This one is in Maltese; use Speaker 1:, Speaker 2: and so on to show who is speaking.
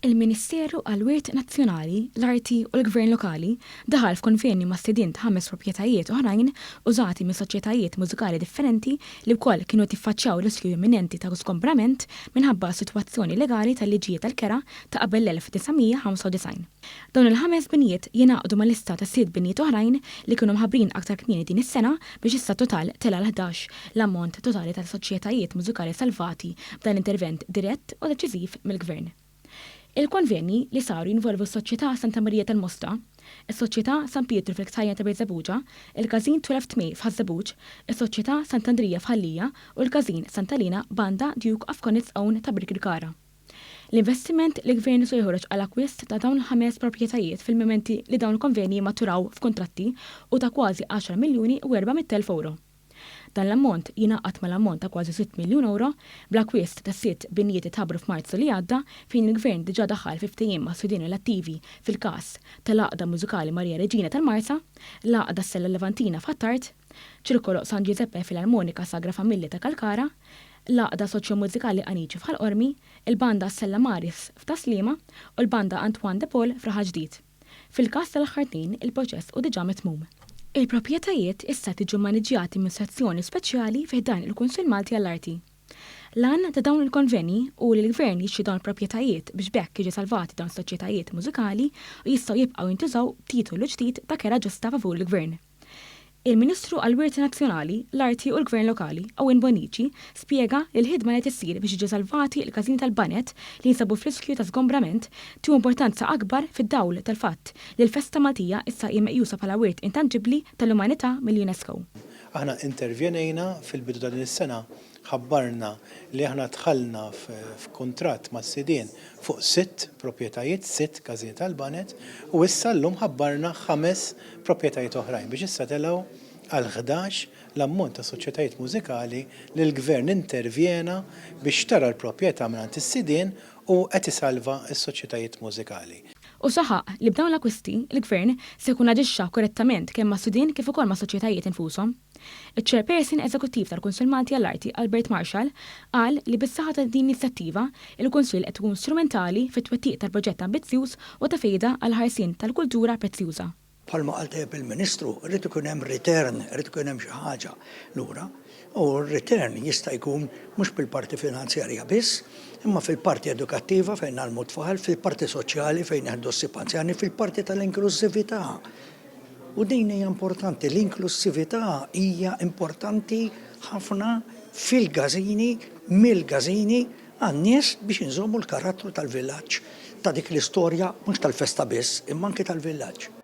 Speaker 1: Il-Ministeru għall-Wirt Nazzjonali, l-Arti u l-Gvern Lokali daħal f'konvenju mas-sidien ta' ħames proprjetajiet oħrajn użati minn soċjetajiet mużikali differenti li wkoll kienu qed jiffaċċjaw riskju imminenti ta' sgombrament minħabba s-sitwazzjoni legali tal-liġijiet tal-kera ta' qabel l-1995. Dawn il-ħames binjiet jingħaqdu ma' lista ta' sitt binjiet oħrajn li kienu mħabbrin aktar kmieni din is-sena biex issa t-total tela' għal 11, l-ammont totali ta' soċjetajiet mużikali salvati b'dan l-intervent dirett u deċiżiv mill-Gvern. Il-konvenji li saru jinvolvu s-Soċjetà Santa Marija tal-Mosta, is-Soċjetà San Pietru fil-Ktajjen ta' Birżebbuġa, il-Każin Twelfth May f'Ħaż-Żebbuġ, is-Soċjetà Sant'Andrija f'Ħal Lija u l-Każin Santa Liena Banda Duke of Connaught's Own ta' Birkirkara. L-investiment li l-Gvern se joħroġ għal akkwist ta' dawn il-ħames proprjetajiet fil-mumenti li dawn il-konvenji jimmaturaw f'kuntratti hu ta' kważi għaxar miljuni u 400,000 ewro. Dan l-ammont jingħaqad mal-ammont ta' kważi sitt miljun ewro bl-akkwist ta' sitt binjiet li tħabbru f'Marzu li għadda fejn il-Gvern diġà daħal fi ftehim mas-sidien relattivi fil-każ tal-Għaqda Mużikali Maria Reġina tal-Marsa, l-Għaqda Stella Levantina f'Ħ'Attard, Circolo San Giuseppe Filarmonica Sagra Famiglia ta' Kalkara, l-Għaqda Soċjo-Mużikali Anici f'Ħal Qormi, il-Banda Stella Maris f'Tas-Sliema u l-Banda Antoine de Paul f'Raħal Ġdid. Fil-każ tal-aħħar tnejn, il-proċess hu diġà mitmum. Il-proprjetajiet issa qed jiġu mmaniġġjati minn sezzjoni speċjali fi ħdan il-Kunsill Malti għall-Arti. L-għan ta' dawn il-konvenji hu li l-Gvern jixtri dawn il-proprjetajiet biex b'hekk jiġu salvati dawn is-soċjetajiet mużikali u jistgħu jibqgħu jintużaw b'titolu ġdid ta' kera ġusta favur il-Gvern. Il-Ministru għall-Wirt Nazzjonali, l-Arti u l-Gvern Lokali, Owen Bonnici, spjega li l-ħidma li qed issir biex jiġu salvati l-każini tal-baned li jinsabu f'riskju ta' żgombrament tieħu importanza akbar fid-dawl tal-fatt li l-festa Maltija issa hija meqjusa bħala wirt intanġibbli tal-umanità mill-UNESCO.
Speaker 2: Aħna intervjenejna fil-bidu ta' din is-sena Ħabbarna li aħna dħalna f'kuntratt mas-sidien fuq sitt proprjetajiet, sitt każini tal-baned, u issa llum ħabbarna ħames proprjetajiet oħrajn biex issa telgħu għal 11 l-ammont ta' soċjetajiet mużikali li l-Gvern intervjena biex xtara l-proprjetà mingħand is-sidien u qed isalva s-soċjetajiet mużikali.
Speaker 1: Hu saħaq li b'dawn l-akkwisti, il-Gvern se jkun aġixxa korrettament kemm mas-sidien kif ukoll mas-soċjetajiet infushom. Iċ-Chairperson Eżekuttiv tal-Kunsill Malti għall-Arti Albert Marshall qal li bis-saħħa ta' din l-inizjattiva, il-Kunsill qed ikun strumentali fit-twettiq tal-proġett ambizzjuż u ta' fejda għall-ħarsien tal-kultura prezzjuża.
Speaker 3: Bħalma qal tajjeb il-Ministru, irid ikun hemm return, irid ikun hemm xi ħaġa lura. U r-return jista' jkun mhux bil-parti finanzjarja biss, imma fil-parti edukattiva fejn ngħallmu t-tfal, fil-parti soċjali fejn nieħdu ħsieb anzjani, fil-parti tal-inklużività. U din hija importanti, l-inklussività hija importanti ħafna fil-każini, mill-każini għan-nies biex inżommu l-karattru tal-villaġġ, ta' dik l-istorja mhux tal-festa biss, imma anki tal-villaġġ.